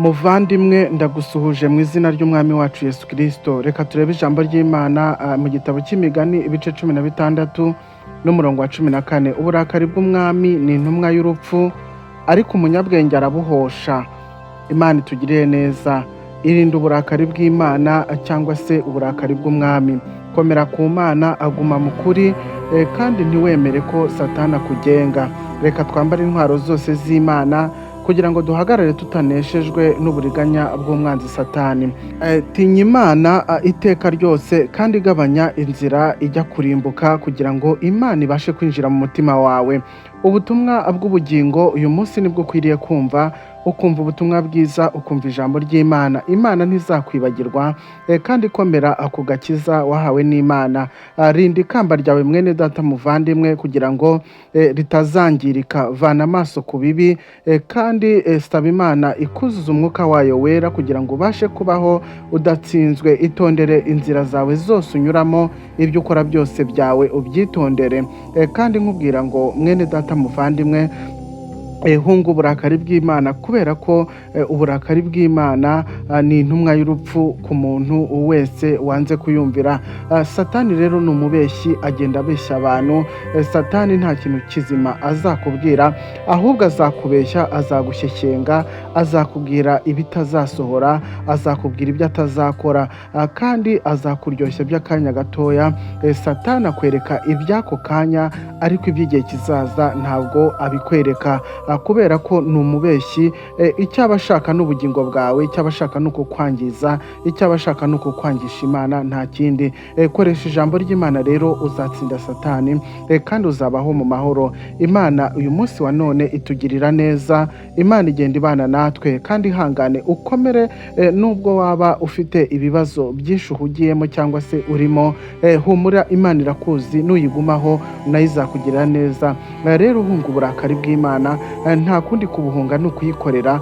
Muvandimwe, ndagusuhuje mu izina ry'Umwami wacu Yesu Kirisito. Reka turebe ijambo ry'Imana mu gitabo cy'Imigani, ibice 16 n'umurongo wa 14. Uburakari bw'umwami ni intumwa y'urupfu, ariko umunyabwenge arabuhosha. Imana itugirire neza. Irinda uburakari bw'Imana cyangwa se uburakari bw'umwami. Komera ku Mana, aguma mu kuri, kandi ntiwemere ko Satani akugenga. Reka twambare intwaro zose z'Imana kugira ngo duhagarare tutaneshejwe n'uburiganya bw'umwanzi Satani. Tinya Imana iteka ryose, kandi igabanya inzira ijya kurimbuka kugira ngo Imana ibashe kwinjira mu mutima wawe. Ubutumwa bw'ubugingo uyu munsi nibwo ukwiriye kumva, ukumva ubutumwa bwiza, ukumva ijambo ry'Imana. Imana ntizakwibagirwa, kandi komera ku gakiza wahawe n'Imana. Rinda ikamba ryawe, mwene data muvandimwe, kugira ngo ritazangirika. Vana amaso ku bibi, kandi saba Imana ikuzuza umwuka wayo wera kugira ngo ubashe kubaho udatsinzwe. Itondere inzira zawe zose unyuramo, ibyo ukora byose byawe ubyitondere. Kandi nkubwira ngo, mwene data muvandimwe, hunga uburakari bw'Imana, kubera ko uburakari bw'Imana ni intumwa y'urupfu ku muntu wese wanze kuyumvira. Satani rero ni umubeshyi, agenda abeshya abantu. Satani nta kintu kizima azakubwira, ahubwo azakubeshya, azagushyeshyenga, azakubwira ibitazasohora, azakubwira ibyo atazakora, kandi azakuryoshya by'akanya gatoya. Satani akwereka iby'ako kanya, ariko iby'igihe kizaza ntabwo abikwereka, kubera ko ni umubeshyi. Icyo aba ashaka ni ubugingo bwawe, icyo aba ashaka ni ukukwangiza, icyo aba ashaka ni ukukwangisha Imana, nta kindi. Koresha ijambo ry'Imana rero, uzatsinda Satani, kandi uzabaho mu mahoro. Imana uyu munsi wa none itugirira neza, Imana igenda ibana natwe, kandi ihangane ukomere, nubwo waba ufite ibibazo byinshi uhugiyemo cyangwa se urimo. Humura, Imana irakuzi, nuyigumaho nayo izakugirira neza. Rero hunga uburakari bw'Imana. Nta kundi kubuhunga, ni ukuyikorera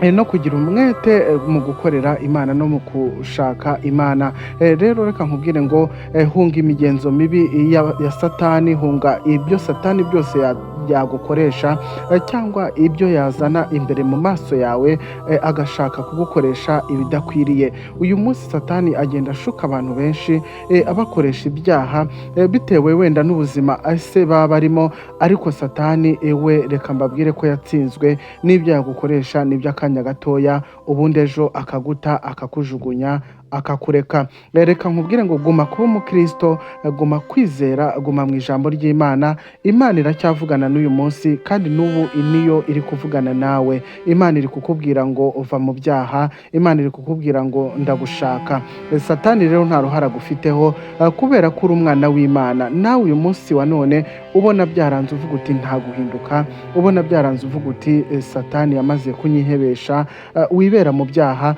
no kugira umwete mu gukorera Imana no mu gushaka Imana. Rero reka nkubwire ngo hunga imigenzo mibi ya Satani, hunga ibyo Satani byose yagukoresha, cyangwa ibyo yazana imbere mu maso yawe, agashaka kugukoresha ibidakwiriye. Uyu munsi Satani agenda ashuka abantu benshi, abakoresha ibyaha, bitewe wenda n'ubuzima ese baba barimo. Ariko Satani we, reka mbabwire ko yatsinzwe n'ibyo yagukoresha n'iby'akanya gatoya, ubundi ejo akaguta, akakujugunya, akakureka. Reka nkubwire ngo guma kuba umukristo, guma kwizera, guma mu ijambo ry'Imana. Imana iracyavugana n'uyu munsi, kandi n'ubu niyo iri kuvugana nawe. Imana iri kukubwira ngo uva mu byaha, Imana iri kukubwira ngo ndagushaka. Satani rero nta ruhare agufiteho, kubera ko uri umwana w'Imana. Nawe uyu munsi wa none ubona byaranze, uvuga uti nta guhinduka, ubona byaranze, uvuga uti Satani yamaze kunyihebesha, wibera mu byaha,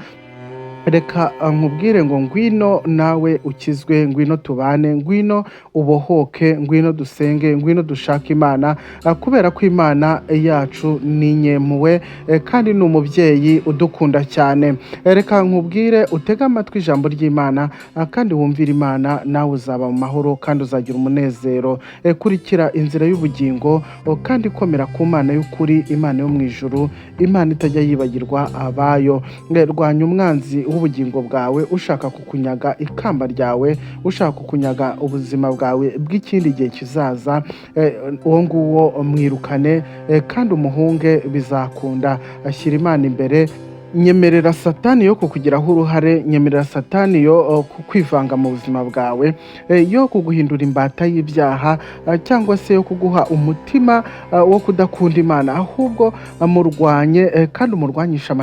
reka nkubwire ngo ngwino nawe ukizwe, ngwino tubane, ngwino ubohoke, ngwino dusenge, ngwino dushake Imana, kubera ko Imana yacu ni inyempuhwe, kandi ni umubyeyi udukunda cyane. Reka nkubwire utege amatwi ijambo ry'Imana, kandi wumvire Imana, nawe uzaba mu mahoro kandi uzagira umunezero. Kurikira inzira y'ubugingo, kandi komera ku Mana y'ukuri, Imana yo mu ijuru, Imana itajya yibagirwa abayo. Rwanya umwanzi w'ubugingo bwawe ushaka kukunyaga ikamba ryawe, ushaka kukunyaga ubuzima bwawe bw'ikindi gihe kizaza. Uwo nguwo mwirukane, kandi umuhunge, bizakunda. Ashyira Imana imbere. Nyemerera Satani yo kukugiraho uruhare, nyemerera Satani yo kwivanga mu buzima bwawe, yo kuguhindura imbata y'ibyaha, cyangwa se yo kuguha umutima wo kudakunda Imana. Ahubwo murwanye, kandi umurwanyishe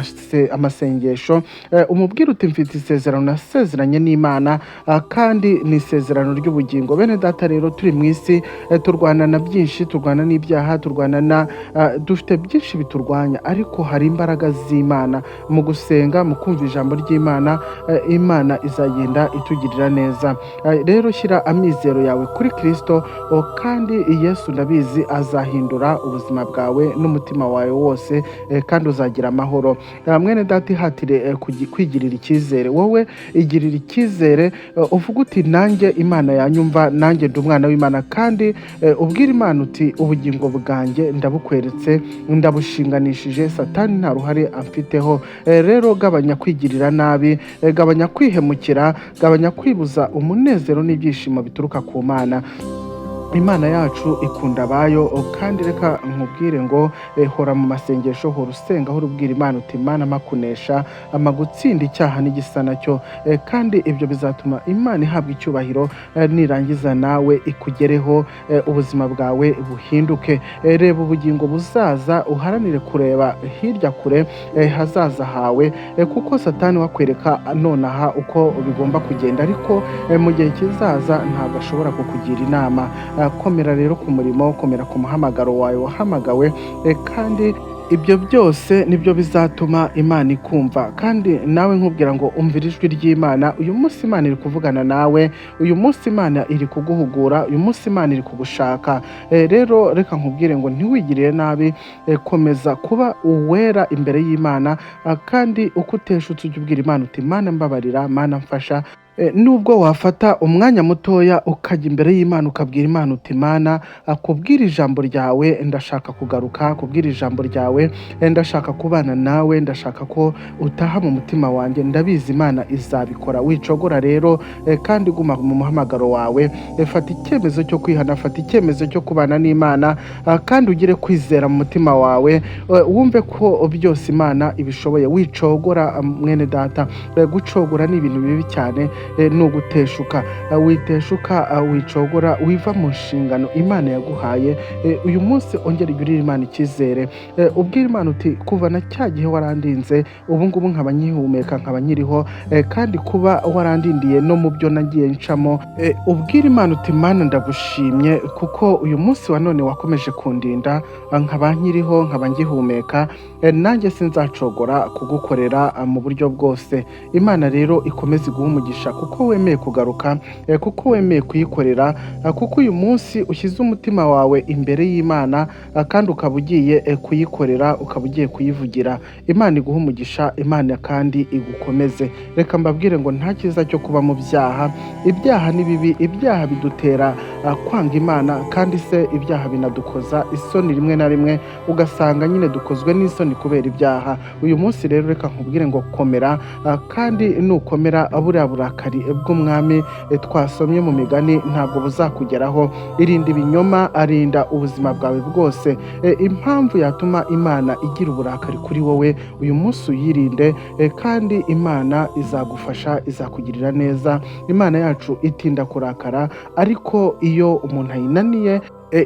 amasengesho. Umubwire uti mfite isezerano nasezeranye n'Imana, kandi ni isezerano ry'ubugingo. Bene data, rero turi mu isi, turwana na byinshi, turwana n'ibyaha, turwana na dufite byinshi biturwanya, ariko hari imbaraga z'Imana mu gusenga, mu kumva ijambo ry'Imana. Imana izagenda itugirira neza. Rero shyira amizero yawe kuri Kirisito, kandi Yesu ndabizi azahindura ubuzima bwawe n'umutima wawe wose, kandi uzagira amahoro. Mwene data, ihatire kwigirira icyizere. Wowe igirira icyizere, uvuge uti nanjye Imana yanyumva, nanjye ndi umwana w'Imana, kandi ubwire Imana uti ubugingo bwanjye ndabukweretse, ndabushinganishije, Satani nta ruhare amfiteho. Rero gabanya kwigirira nabi, gabanya kwihemukira, gabanya kwibuza umunezero n'ibyishimo bituruka ku Mana. Imana yacu ikunda abayo, kandi reka nkubwire ngo hora mu masengesho, hora usenga, hora ubwira Imana uti: "Imana, makunesha ama gutsinda icyaha n'igisa nacyo." Kandi ibyo bizatuma Imana ihabwa icyubahiro, nirangiza nawe ikugereho, ubuzima bwawe buhinduke. Reba ubugingo buzaza, uharanire kureba hirya kure hazaza hawe, kuko Satani wakwereka nonaha uko bigomba kugenda, ariko mu gihe kizaza ntabwo ashobora kukugira inama. Komera rero ku murimo, komera ku muhamagaro wawe wahamagawe, kandi ibyo byose nibyo bizatuma Imana ikumva. Kandi nawe nkubwira ngo umvira ijwi ry'Imana. Uyu munsi Imana iri kuvugana nawe, uyu munsi Imana iri kuguhugura, uyu munsi Imana iri kugushaka. Rero reka nkubwire ngo ntiwigirire nabi, komeza kuba uwera imbere y'Imana, kandi uko uteshutse ujye ubwira Imana uti: "Mana, mbabarira, Mana, mfasha." Nubwo wafata umwanya mutoya ukajya imbere y'Imana ukabwira Imana uti: "Mana, kubwira ijambo ryawe ndashaka kugaruka, kubwira ijambo ryawe ndashaka kubana nawe, ndashaka ko utaha mu mutima wanjye," ndabizi Imana izabikora. Wicogora rero, kandi guma mu muhamagaro wawe. Fata icyemezo cyo kwihana, fata icyemezo cyo kubana n'Imana, kandi ugire kwizera mu mutima wawe, wumve ko byose Imana ibishoboye. Wicogora, mwene data. Gucogora ni ibintu bibi cyane, ni uguteshuka. Witeshuka, wicogora, wiva mu nshingano Imana yaguhaye. Uyu munsi ongera ugirire Imana icyizere, ubwire Imana uti: "Kuva na cya gihe warandinze, ubu ngubu nkaba nkihumeka, nkaba nkiriho, kandi kuba warandindiye no mu byo nagiye ncamo." Ubwire Imana uti: "Mana, ndagushimye kuko uyu munsi wa none wakomeje kundinda, nkaba nkiriho, nkaba ngihumeka, nanjye sinzacogora kugukorera mu buryo bwose." Imana rero ikomeze iguhe umugisha kuko wemeye kugaruka, kuko wemeye kuyikorera, kuko uyu munsi ushyize umutima wawe imbere y'Imana, kandi ukaba ugiye kuyikorera, ukaba ugiye kuyivugira. Imana iguhe umugisha, Imana kandi igukomeze. Reka mbabwire ngo nta cyiza cyo kuba mu byaha. Ibyaha ni bibi, ibyaha bidutera kwanga Imana, kandi se ibyaha binadukoza isoni rimwe na rimwe, ugasanga nyine dukozwe n'isoni kubera ibyaha. Uyu munsi rero reka nkubwire ngo komera, kandi nukomera buriya burakari bw'umwami twasomye mu migani ntabwo buzakugeraho. Irinda ibinyoma, arinda ubuzima bwawe bwose. Impamvu yatuma Imana igira uburakari kuri wowe, uyu munsi uyirinde, kandi Imana izagufasha, izakugirira neza. Imana yacu itinda kurakara, ariko iyo umuntu ayinaniye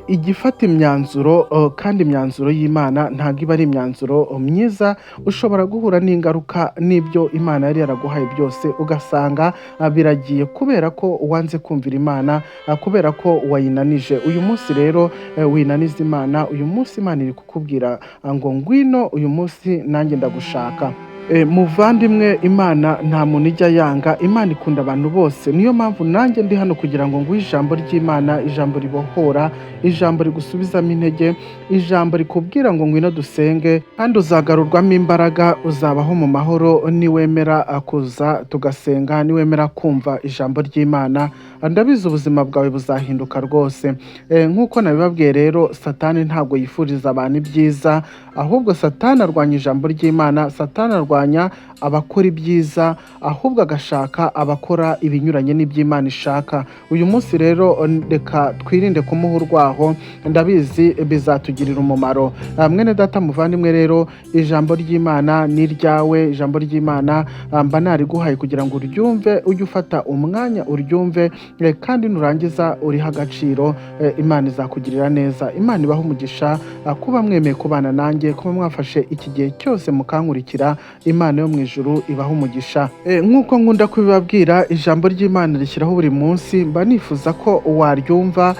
ijya ifata imyanzuro, kandi imyanzuro y'Imana ntabwo iba ari imyanzuro myiza. Ushobora guhura n'ingaruka n'ibyo Imana yari yaraguhaye byose ugasanga biragiye kubera ko wanze kumvira Imana, kubera ko wayinanije. Uyu munsi rero winaniza Imana. Uyu munsi Imana iri kukubwira ngo ngwino, uyu munsi nanjye ndagushaka. Muvandimwe, Imana nta muntu ijya yanga, Imana ikunda abantu bose. Niyo mpamvu nanjye ndi hano kugira ngo nguhe ijambo ry'Imana, ijambo ribohora, ijambo rigusubizamo intege, ijambo rikubwira ngo ngwino dusenge, kandi uzagarurwamo imbaraga, uzabaho mu mahoro niwemera kuza tugasenga, niwemera kumva ijambo ry'Imana. Ndabizi ubuzima bwawe buzahinduka rwose. Nk'uko nabibabwiye rero, Satani ntabwo yifuriza abantu ibyiza, ahubwo Satani arwanya ijambo ry'Imana, Satani arwanya abakora ibyiza, ahubwo agashaka abakora ibinyuranye n'iby'Imana ishaka. Uyu munsi rero reka twirinde kumuha urwaho, ndabizi bizatugirira umumaro. Mwene data muvandimwe rero, ijambo ry'Imana ni iryawe. Ijambo ry'Imana mba nariguhaye kugira ngo uryumve, ujye ufata umwanya uryumve, kandi nurangiza urihe agaciro, Imana izakugirira neza. Imana ibahe umugisha kuba mwemeye kubana nanjye, kuba mwafashe iki gihe cyose mukankurikira. Imana yo mu ijuru ibahe umugisha. Nk'uko nkunda kubibabwira, ijambo ry'Imana rishyiraho buri munsi, mba nifuza ko waryumva,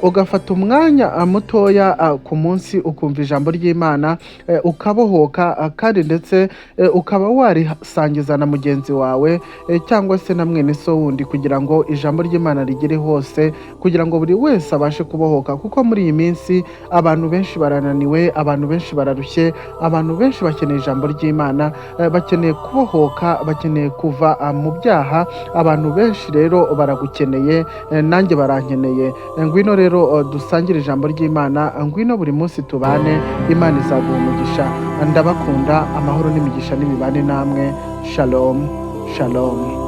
ugafata umwanya mutoya ku munsi ukumva ijambo ry'Imana, ukabohoka, kandi ndetse ukaba warisangiza na mugenzi wawe, cyangwa se na mwene so wundi, kugira ngo ijambo ry'Imana rigere hose, kugira ngo buri wese abashe kubohoka, kuko muri iyi minsi abantu benshi barananiwe, abantu benshi bararushye, abantu benshi bakeneye ijambo ry'Imana, bakeneye kubohoka, bakeneye kuva mu byaha. Abantu benshi rero baragukeneye, nanjye barankeneye. Ngwino Ngwino rero dusangire ijambo ry'Imana, ngwino buri munsi tubane. Imana izaguha umugisha. Ndabakunda. Amahoro n'imigisha n'ibibane namwe. Shalom, shalom.